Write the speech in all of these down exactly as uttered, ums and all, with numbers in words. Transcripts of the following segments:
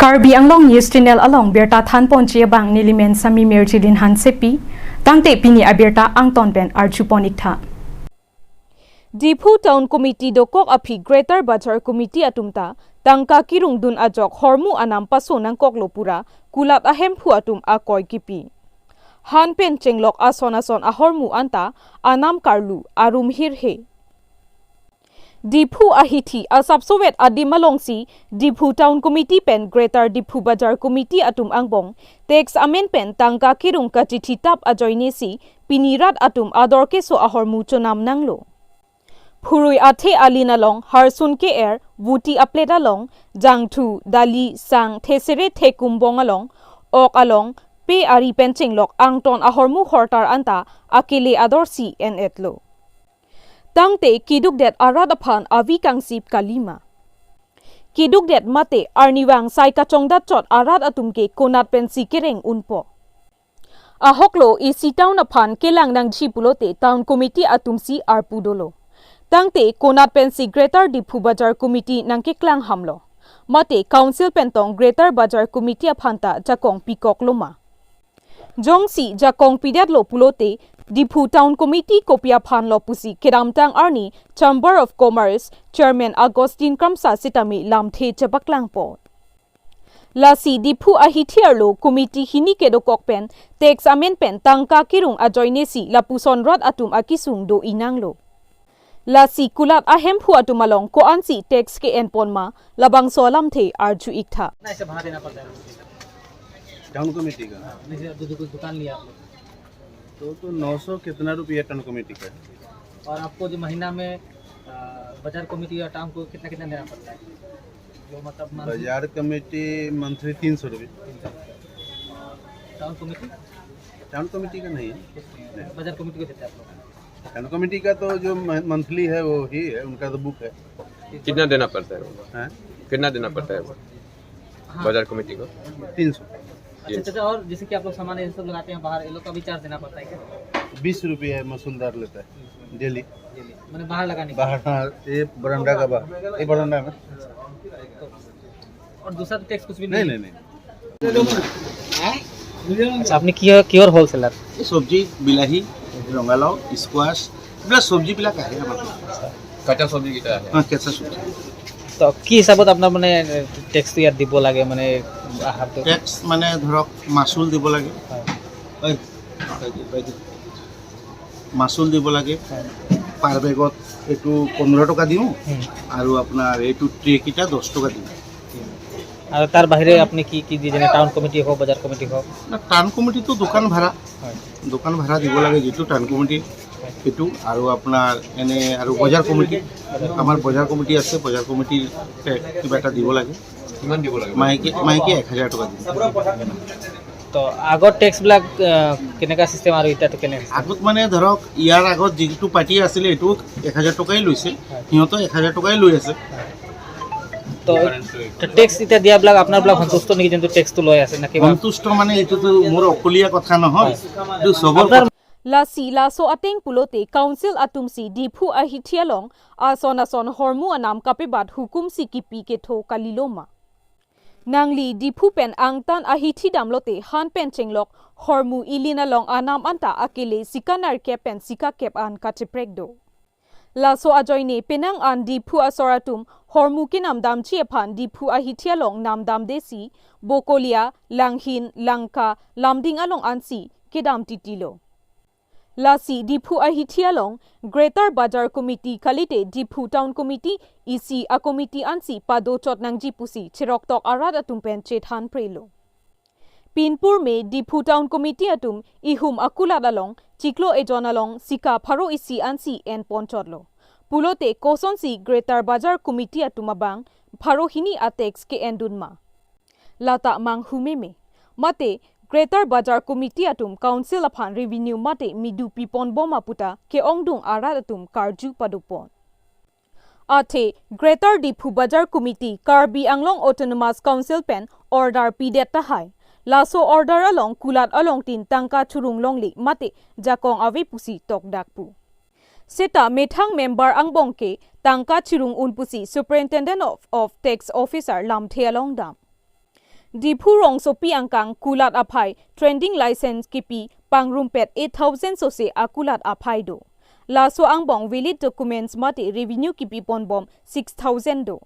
Karbi Anglong News Channel along birta thanponji abang nelimen Sami Mirjilin Hansepi, tangte pini abirta angton pen arjupon iktha. Diphu Town Committee dokok aphi Greater Bazar Committee atum ta tangka kirungdun ajok hormu anam paso nangkoklo pura kulat ahemphu atum akoi kipi. Han pen chenglok ason ason ahormu anta anam karlu arum hirhe. Diphu ahithi asapsovet adim alongsi Diphu Town Committee pen Greater Diphu Bazar Committee atum angbong tax amen pen tangka kirung kachithitap ajoinesi pini rat atum ador keso ahormu chonam nanglo. Phurui athe alin along, harsun ke-er, vuti aplet along, jangthu, dali, sang, thesere thekumbong along, ok along, pe ari pen chenglok angton ahormu hortar anta akele adorsi en-etlo. Tangte kedukdet arat aphan avi kangsip kalima. Kedukdet mate arnivang sai kachongdat chot arat atum ke konat pensi kereng unpo. Ahoklo isi town aphan kelang nangji pulote town committee atumsi arpu dolo. Tangte konat pensi Greater Diphu Bazar Committee nangkeklang hamlo. Mate council pen tong Greater Bazar Committee aphan ta jakong pikoklo ma. Jongsi jakong pidetlo pulote Diphu Town Committee kopi aphanlo pusi kedamtang arni Chamber of Commerce Chairman Augustine Kramsa sitame lamthe chepaklangpo. Lasi Diphu ahithi arlo committee hini kedokok pen tax amen pen tangka kirung ajoinesi lapuson rat atum akesung do-i nanglo. Lasi kulat ahemphu atum along ko-ansi tax ke-enpon ma labangso alamthe arju iktha. कितना ऐसे भाड़ा देना पड़ता है? Town committee का? हाँ, जैसे अब दो, दो दुकान लिया आप लोग, तो, तो नौ सौ कितना रुपया टाउन कमेटी का है। और आपको जो महीना में, अ, बाजार कमेटी या टाउन को कितना, कितना देना पड़ता है? जो मतलब मंथली बाजार कमेटी मंथली तीन सौ रुपये। तीन सौ रुपये। और टाउन कमेटी? टाउन कमेटी का नहीं है। कुछ नहीं है। नहीं। बाजार कमेटी को देते हैं आप लोग? टाउन कमेटी का तो जो म-, मंथली है, वो ही है, उनका तो बुक है। कितना देना पड़ता है वो? हैं? कितना देना पड़ता है वो? हाँ। बाजार कमेटी को? तीन सौ। अच्छा, तीन सौ। चाचा, और जैसे कि आप लोग सामान ये सब लगाते हैं बाहर, ये लोग का भी चार्ज देना पड़ता है क्या? बीस रुपये मसूलदार लेता है डेली। डेली, मैंने बाहर लगाने का? बाहर, हाँ, ये बरामदा का बाहर, ये बरामदा में। तो और दूसरा तो टैक्स कुछ भी नहीं, नहीं? नहीं, नहीं। আচ্ছা, আপনি কি, কিহৰ হ'লচেলাৰ? এই চব্জি, বিলাহী, ৰঙালাও, স্কোৱাছ, এইবিলাক চব্জিবিলাক আহে আমাৰ। কাঁচা চব্জিকেইটা আহে। হ্যাঁ, কেঁচা চব্জি। তো কি হিচাপত আপোনাৰ মানে টেক্সটো ইয়াত দিব লাগে, মানে আহাৰটো? টেক্স মানে ধৰক মাচুল দিব লাগে। হয়। ঐ, বাইদেউ, বাইদেউ। মাচুল দিব লাগে। হয়। পাৰ বেগত এইটো পোন্ধৰ টকা দিওঁ, হুম। আৰু আপোনাৰ এইটো ট্ৰেকেইটা দহ টকা দিওঁ। আৰু তাৰ বাহিৰে আপুনি কি কি দিয়ে, যেনে টাউন কমিটি হওক, বজাৰ কমিটি হওক? না, টাউন কমিটিটো দোকান ভাড়া। হয়। দোকান ভাড়া দিব লাগে, যিটো টাউন কমিটি, হয়। সেইটো। আৰু আপোনাৰ এনে আৰু বজাৰ কমিটি, বজাৰ কমিটি। আমাৰ বজাৰ কমিটি আছে, বজাৰ কমিটিৰ কিবা এটা দিব লাগে। কিমান দিব লাগে? মাহেকী, মাহেকী এক হাজাৰ টকা দিব। তো আগৰ টেক্সবিলাক, আহ, কেনেকা চিষ্টেম আৰু এতিয়াতো কেনেকা চিষ্টেম? আগত মানে ধৰক ইয়াৰ আগত যিটো পাৰ্টি আছিলে, এইটো এক হাজাৰ টকাই লৈছে, হয়। সিহঁতে এক হাজাৰ টকাই লৈ আছে। হয়। তো ডিফাৰেন্স তো এইটো। টেক্স এতিয়া দিয়াবিলাক আপোনাৰবিলাক সন্তুষ্ট নেকি, যোনটো টেক্সটো লৈ আছে, নে কিবা? সন্তুষ্ট মানে এইটোতো মোৰ অকলীয়া কথা নহয়, হয়। এইটো চবৰ আপোনাৰ কথা। Lasi laso ateng pulote council atumsi Diphu ahithi along ason ason hormu anam kapebat hukumsi kipi ketho kalilo ma. Nangli Diphu pen angtan ahithi damlote han pen chenglok hormu ilin along anam anta akele sika nerkep pen sika kep an kacheprek do. Laso ajoine penang an Diphu asor atum hormu kenam damji aphan Diphu ahithi along nam damdesi Bokolia, Langhin, Langka, Lumding along ansi kedam titilo. Lasi Diphu ahithi along Greater Bazar Committee kalite Diphu Town Committee isi a-committee ansi padochot nangji pusi cheroktok arat atum pen chethan prelo. Pinpur me Diphu Town Committee atum ihum akulat along chiklo ejon along sika pharo isi ansi enponchotlo. Pulote kosonsi Greater Bazar Committee atum abang pharo hini a-tax ke-endun ma? Lata manghu meme. Mate Greater Bazar Committee atum council aphan revenue mate midu piponbom aputa ke-ongdung arat atum karju padopon. Athe Greater Diphu Bazar Committee Karbi Anglong Autonomous Council pen order pidet tahai. Laso order along kulat alongtin tangka churung longle mate jakong ave pusi tokdak pu. Seta methang member angbong ke tangka chirung un pusi Superintendent of, of Tax Officer lamthe along dam. Diphu rongsopi angkang kulat aphai trading license kipi pangrumpet eight thousand sose akulat aphai do. Laso angbong valid documents mate revenue kipi ponbom six thousand do.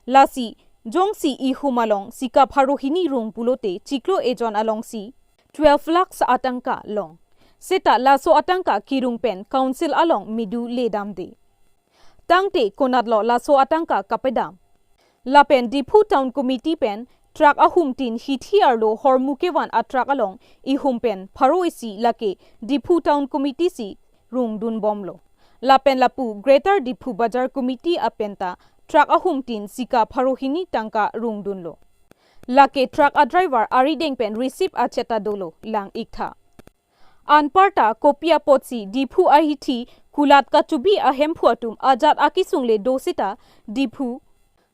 Lasi jongsi ihum along sika pharo hini rung pulote chiklo ejon alongsi twelve lakhs atangka long. Seta laso atangka kirung pen council along medu ledamde. Tangte konatlo laso atangka kapedam? Lapen Diphu Town Committee pen truck ahumtin hithi arlo hormu kevan atruck along ihum pen pharo isi lake Diphu Town Committee si rungdunbomlo. Lapen lapu Greater Diphu Bazar Committee apenta truck ahumtin sika pharo hini tangka rungdunlo. Lake truck adriver arideng pen receipt acheta dolo lang-iktha. Anparta kopi apotsi Diphu ahithi kulat kachubi ahemphu atum ajat akisung le do seta Diphu,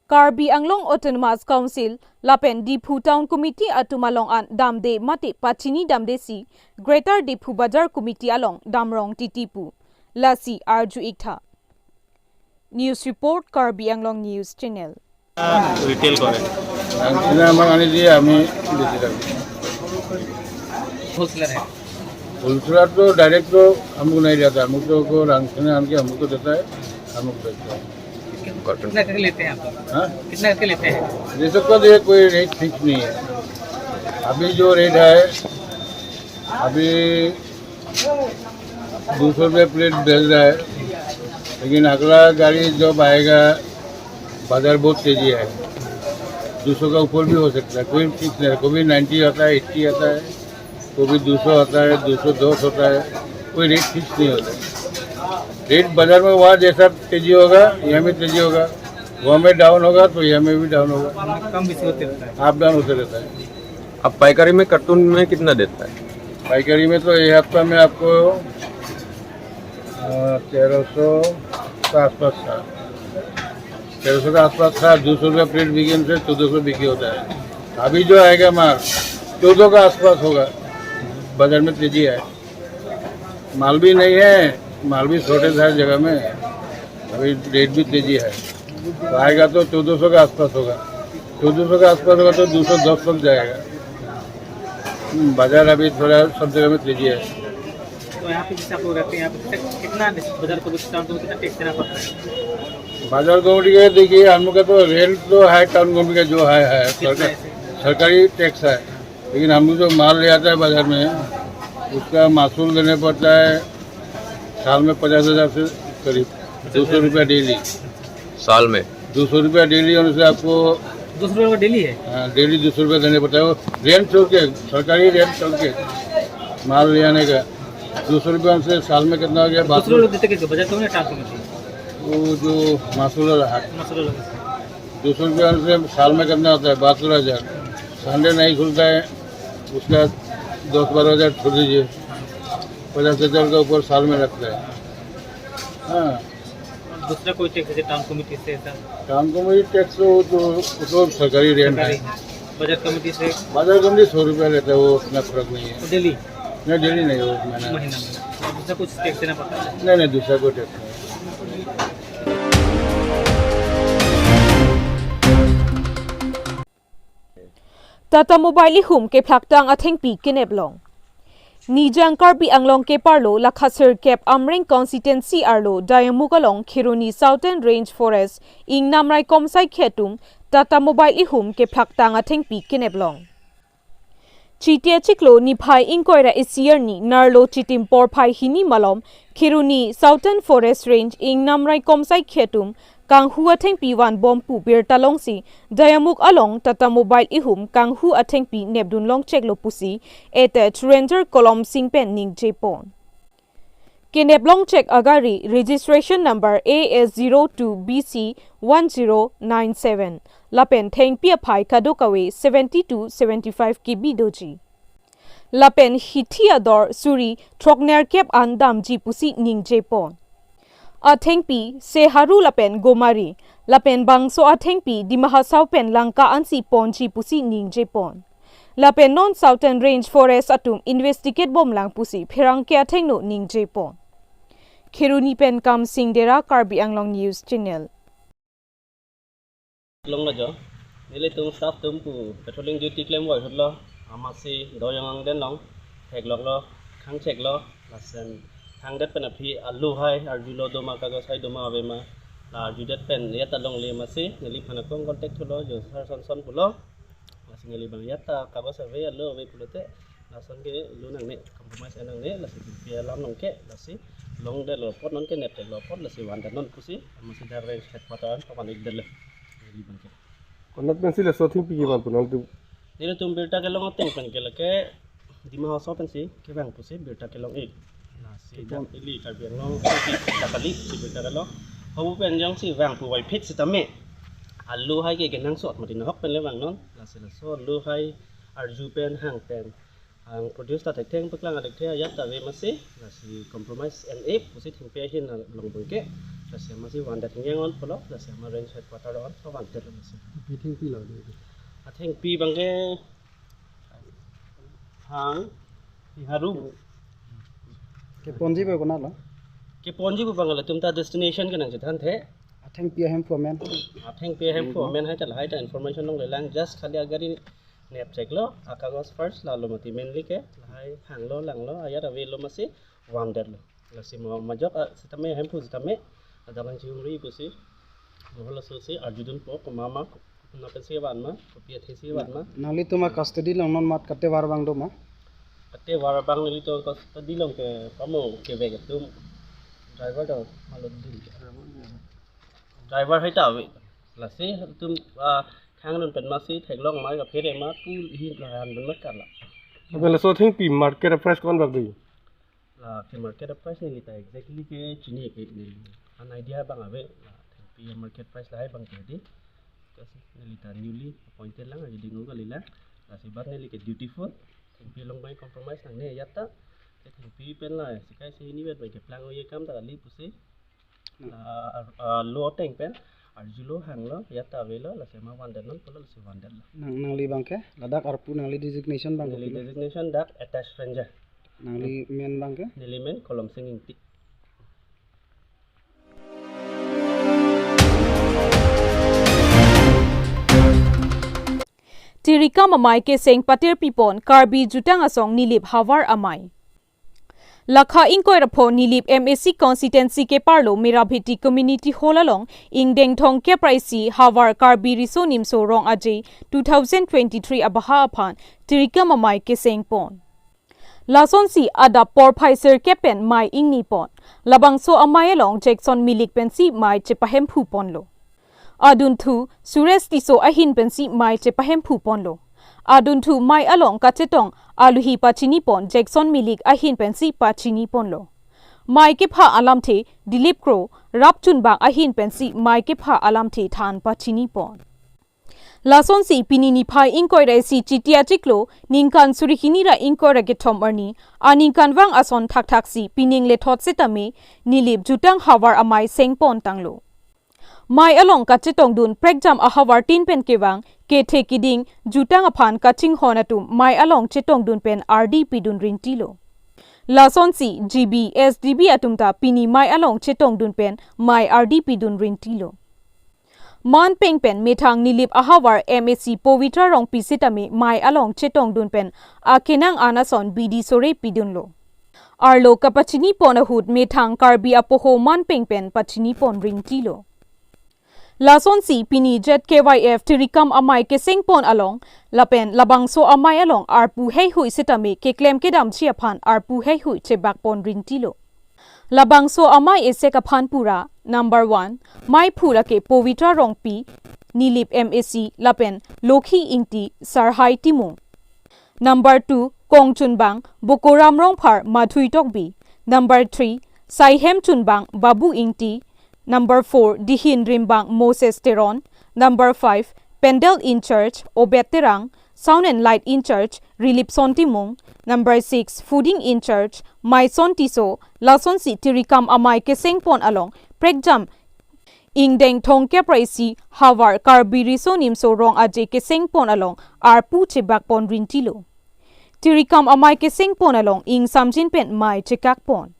Karbi Anglong Autonomous Council lapen Diphu Town Committee atum along an damde mate pachini damde si Greater Diphu Bazar Committee along damrong titi pu. Lasi arju-iktha. News report, Karbi Anglong News Channel. Retail করে। রাংচেনে আমাক আনি দিয়ে, আমি বেচি থাকি। होलसेलर है। होलसेलर तो डायरेक्ट तो हमको नहीं देता, हमको तो रांचेने आन के हमको देता है, हमको बेचता है। कितना करके लेते हैं आप? हाँ? कितना करके लेते हैं? ये सबका तो ये कोई रेट फिक्स नहीं है। अभी जो रेट है, अभी दो सौ रुपये प्लेट बेच रहा है, लेकिन अगला गाड़ी जब आएगा, बाजार बहुत तेजी है, दो सौ का ऊपर भी हो सकता है, कोई फिक्स नहीं है। कभी नाइन्टी आता है, एट्टी आता है, कभी दो सौ आता है, दो सौ दस होता है, कोई रेट फिक्स नहीं होता है। रेट बाजार में वहाँ जैसा तेजी होगा, यहाँ में तेजी होगा, वहाँ में डाउन होगा तो यहाँ में भी डाउन होगा, कम बेसी होते रहता है। अप डाउन होते रहता है। अब पाइकारी में कार्टून में कितना देता है? पाइकारी में तो ये हफ्ता में आपको, अ, तेरह सौ के आसपास था, तेरह सौ के आसपास था। दो सौ रुपया प्लेट बिके से चौदह सौ बिक्री होता है। अभी जो आएगा माल, चौदह के आसपास होगा। बाजार में तेजी है, माल भी नहीं है, माल भी शॉर्टेज है जगह में, अभी रेट भी तेजी है। तो आएगा तो चौदह सौ के आसपास होगा, चौदह सौ के आसपास होगा तो दो सौ दस तक जाएगा। हम्म, बाजार अभी थोड़ा सब जगह में तेजी है। तो यहाँ पे जैसे आप लोग रहते हैं, यहाँ पे कितना, कितना बाजार को कितना, तो कितना टैक्स देना पड़ता है? बाजार कमेटी का देखिए, हम लोग का तो रेंट तो है, टाउन कमेटी का जो है, है, कितना सरकार-, है? सरकारी टैक्स है, लेकिन हम लोग जो माल ले आता है बाजार में, उसका मासूल देने पड़ता है साल में पचास हजार से करीब, दो सौ रुपया डेली। साल में? दो सौ रुपया डेली होने से आपको दो सौ रुपया डेली है? हाँ, डेली दो सौ रुपया देने पड़ता है। वो रेंट छोड़ के, सरकारी रेंट छोड़ के माल ले आने का दो सौ रुपया से साल में कितना हो गया? दूसरे लोग देते कैसे? बाजार कमेटी, टाउन कमेटी? वो जो मासूल वाला है, मासूल वाला। दो सौ रुपया से साल में कितना होता है? बहत्तर हजार। संडे नहीं खुलता है, उसका दस बारह हजार छोड़ दीजिए, पचास हजार का ऊपर साल में लगता है। हाँ। दूसरा कोई टैक्स, जैसे टाउन कमेटी से ऐसा? टाउन कमेटी टैक्स तो, तो, वो तो सरकारी रेंट है। सरकारी। बाजार कमेटी से? बाजार कमेटी सौ रुपया लेता है, वो उतना फर्क नहीं है। डेली? नहीं, डेली नहीं, वो महीना। महीना में। और दूसरा कुछ टैक्स देना पड़ता है? नहीं, नहीं, दूसरा कोई टैक्स नहीं। Tata Mobile ihum kephlaktang athengpi kenep long. Nijang Karbi Anglong keparlo lakha sirkep Amreng constituency arlo Dayamuk along Kheroni Southern Range Forest ingnam raikom saikhi atum Tata Mobile ihum kephlaktang athengpi kenep long. Chiti achiklo niphai ingkoi ra isi arni nerlo chitim porphai hini malom Kheroni Southern Forest Range ingnam raikom saikhi atum kanghu athengpi vanbom pu birta longsi Dayamuk along Tata Mobile ihum kanghu athengpi nepdun long cheklo pusi attached Ranger Kolom Singh pen ningjepon. Kenep long chek agari registration number A S zero two B C one zero nine seven lapen thengpi aphai kadokave seventy to seventy-five K B doji. Lapen hithi ador suri throknerkep an damji pusi ningjepon. Athengpi seharu lapen gomari, lapen bangso athengpi Dima Hasao pen Lanka ansi ponji pusi ningjepon. Lapen non Southern Range Forest atum investigate bomlang pusi pherangke athengno ningjepon. Kheroni pen Kamsing Dera, Karbi Anglong News Channel. Long lo jo. Nelitum staff atum pu patrolling duty klem voi hutlo, amatsi do yong angden long, theklonglo, khangcheklo, lason thangdet pen aphi alu hai arjulo doma kagos hai doma ave ma, la arjudet pen yata longle amatsi neliphan akong contact thulo, jo sar son son pulo, lasi neli abang yata kagos ave alu ave pulote, lason ke lu nangne, compromise nangne, lasi pi alam nong ke, lasi longdetlo apot non ke nepdetlo apot, lasi vandet non pusi, amatsi dak range headquarter an pavan-ikdetlo, neli abang ke. Konat pensi laso athengpi kevan pu nangtum? Nelitum birta kelong ateng pen ke lake Dima Hasao pensi kevang pusi birta kelong-ik. Lasi dak ili Karbi Anglong dak kali si birta kelong. Hobu pen jongsi vang puvoiphit sitame alu hai ke kenangsot mati nahok pen le vangnon. Lasi laso alu hai arju pen hang pen, hang produce ta thekthe, paklang thekthe, yata ave amatsi, lasi compromise en-ik pusi thengpi ahin along abang ke, lasi amatsi vandet hingyang on pulo, lasi ama range headquarter on pavandet lo amatsi. Pi thengpi lo di? Athengpi abang ke hang, haru. Keponji pu konat lo? Keponji pu abang latum ta destination ke nangchethan the. Athengpi ahemphu amen? Athengpi ahemphu amen hai ta lahai ta information longlelang, just khali agari nepcheklo, akagos first lalo mati mainly ke, lahai hanglo langlo, ayat avelo amatsi vandetlo. Lasi mo majok a, sitame ahemphu sitame, adang lang chiumri pusi, mo laso si arjudunpo, komat ma, na pensi van ma, kopi athesi van ma. Nanglitum a custody along non mat kate var abang do ma? Kate var abang nelitum custody along ke pamo kevek atum driver do malo dil ke. Driver hai ta ave. Lasi atum, ah, khang non pen amatsi theklong mai kaphere ma pu hi lahan pen ma kala. Abe laso athengpi market a price konbak di? Lake market a price neli ta exactly ke chini ke neli an idea abang ave. La athengpi market price lahai abang ke di. Kasi neli ta newly appointed lang, aji dingu kali lang. Lasi bat neli ke dutiful. Athengpi along abang compromise nangne yata. Ke athengpi pen la sikai si hini bet abang keplang oye akam ta kali pusi. Hmm. Ah, ah, lo ateng pen arjulo hanglo, yata avelo, lasi ama vandet non pulo, lasi vandetlo. Nang, nangli abang ke, ladak arpu nangli designation abang neli kopi lo? Designation dak attached ranger. Nangli men abang ke? Neli men Kolomsing Ingti. Tirikam amei keseng patir pipon Karbi Jutang Asong Nilip Havar Amei. Lakha ingkoi ra pho Nilip M A C constituency keparlo Merabheti Community Hall along ingdeng thomkep ra isi Havar Karbi Riso Nimso Rong Aje two thousand twenty-three abaha aphan tirikam amei keseng pon. Lasonsi adap porphai sirkep pen mei ingni pon. Labangso amei along Jackson Milik pensi mei chepahemphu ponlo. Adunthu Suresh Tisso ahin pensi mei chepahemphu ponlo. Adunthu mei along kachetong aluhi pachini pon Jackson Milik ahin pensi pachini ponlo. Mei kepha alamthe Dilip Kro, Rap Chunbang ahin pensi mei kepha alamthe than pachini pon. Lasonsi pini niphai ingkoi ra isi Chiti achiklo ningkan suri hini ra ingkoi ra kethom arni aningkanvang ason thakthaksi pining lethot setame Nilip Jutang Havar Amei seng pon tanglo. Mei along kachetongdun prekjam ahavar tin pen kevang kethe kiding jutang aphan kachinghon atum mei along chetongdun pen ardi pidun rintilo. Lasonsi G B, S D B atum ta pini mei along chetongdun pen mei ardi pidun rintilo. Manpeng pen methang Nilip ahavar M A C Povitra Rongpi sitame mei along chetongdun pen akenang an ason bidi sore pidunlo. Arlo kapachini pon ahut methang Karbi apoho Manpeng pen pachini pon rintilo. Lasonsi pini Z K Y F tirikam amei keseng pon along lapen labangso amei along arpu heihui sitame keklem kedamji aphan arpu heihui chebak pon rintilo. Labangso amei esek aphan pura, number one, meiphu lake Povitra Rongpi, Nilip M A C, lapen Lokhi Ingti, Sarhai Timung. Number two, Kong Chunbang, Bokoram Rongphar, Mathui Tokbi. Number three, Saihem Chunbang, Babu Ingti. Number four, Dihin Rimbang, Moses Teron. Number five, Pandal in charge, Obed Terang. Sound and light in charge, Rilipson Timung. Number six, fooding in charge, Maison Tisso. Lasonsi tirikam amei keseng pon along prekjam ingdeng thomkep ra isi Havar Karbi Riso Nimso Rong Aje keseng pon along arpu chebak pon rintilo. Tirikam amei keseng pon along ingsamjin pen mei chekak pon.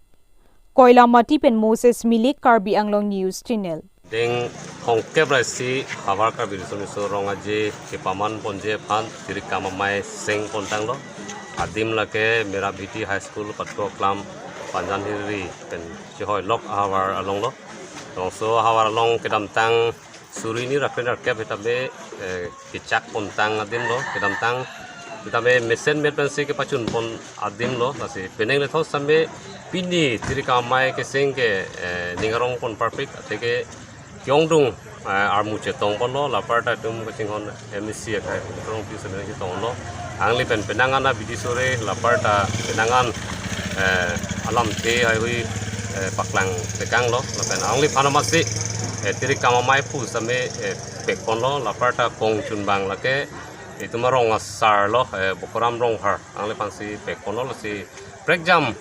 Koilamati pen Moses Milik, Karbi Anglong News Channel. Deng thongkep ra isi Havar Karbi Riso Nimso Rong Aje kepaman ponji aphan Tirikam Amei seng pontanglo. Adim lake Merabhiti High School patko aklam Panjan Hiriri pen chehoi lok ahavar alonglo. Labangso ahavar along kedamtang suri hini ra kre-nerkep sitame, eh, kechak pontang adim lo, kedamtang sitame mesen met pensi kepachun pon adim lo, lasi penang lethos sitame pini Tirikam Amei keseng ke, eh, ning arong pon parpik, atheke ke-ongdung, eh, armu chetong ponlo, la apar ta itum kachinghon M A C akai, Rongpi sitame chetonglo. Alangli pen penang an abidi sore, la apar ta penang an, eh, alamthe haihui, eh, paklang tekanglo, lapen alangliphan amatsi, eh, Tirikam Amei pu sitame, eh, pek ponlo, la apar ta kong chunbang lake, itum arong asar lo, eh, Bokoram Ronghar, alangliphansi pek ponlo, lasi prekjam,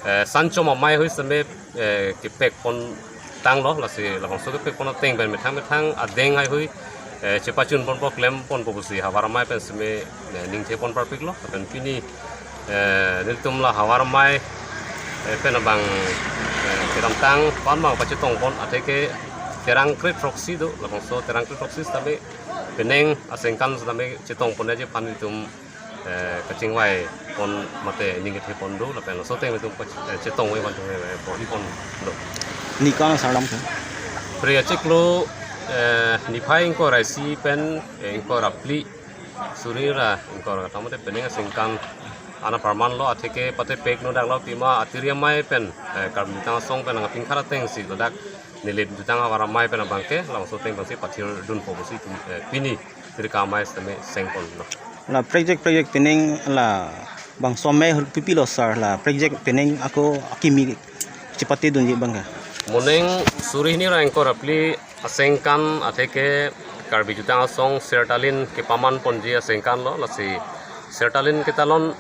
eh, Sanchom Amei hui sitame, eh, kepek pontanglo, lasi labangso kepek pon ateng pen methang methang adeng haihui, eh, chepachun ponpo, klem ponpo pusi Havar Amei pen sitame, eh, ningthe pon parpiklo, lapen pini, eh, nelitum la Havar Amei, eh, pen abang, eh, kedamtang pan abang pachetong pon, atheke terang kre throksi do, labangso terang kre throksi sitame penang asengkan sitame chetong ponji aphan itum, eh, kachingvai pon mate ning kethe pon do, lapen laso ateng itum kach-, eh, chetongvai pon, eh, bor-i pon do. Ningkan asarlam ke? Pre achiklo, eh, niphai ingkoi ra isi pen, eh, ingkoi ra phli suri ra ingkoi ra kathom mate penang asengkan an apharman lo, atheke pate pek no daklo, pima Atiri Amei pen, eh, Karbi Jutang Asong pen nangpingkhar atengsi ladak Nilip Jutang Havar Amei pen abangke, labangso ateng abangsi pathir dunpo pusi itum, eh, pini Tirikam Amei sitame seng ponlo. La prekjak prekjak penang labangso amei hul pipilo sar, la prekjak penang ako akimi chepate dunji abangke? Moning suri hini ra ingkoi ra phli asengkan atheke Karbi Jutang Asong sertalin kepaman ponji asengkan lo, lasi sertalin ketalon,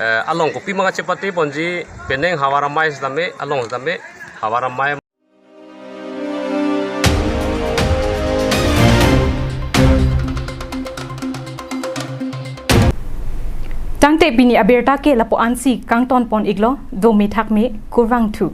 eh, along kopima kachepate ponji penang Havar Amei sitame, along sitame Havar Amei. Tangte pini abirta ke lapu-ansi kangton pon iklo, dome thakme, kurvangthu.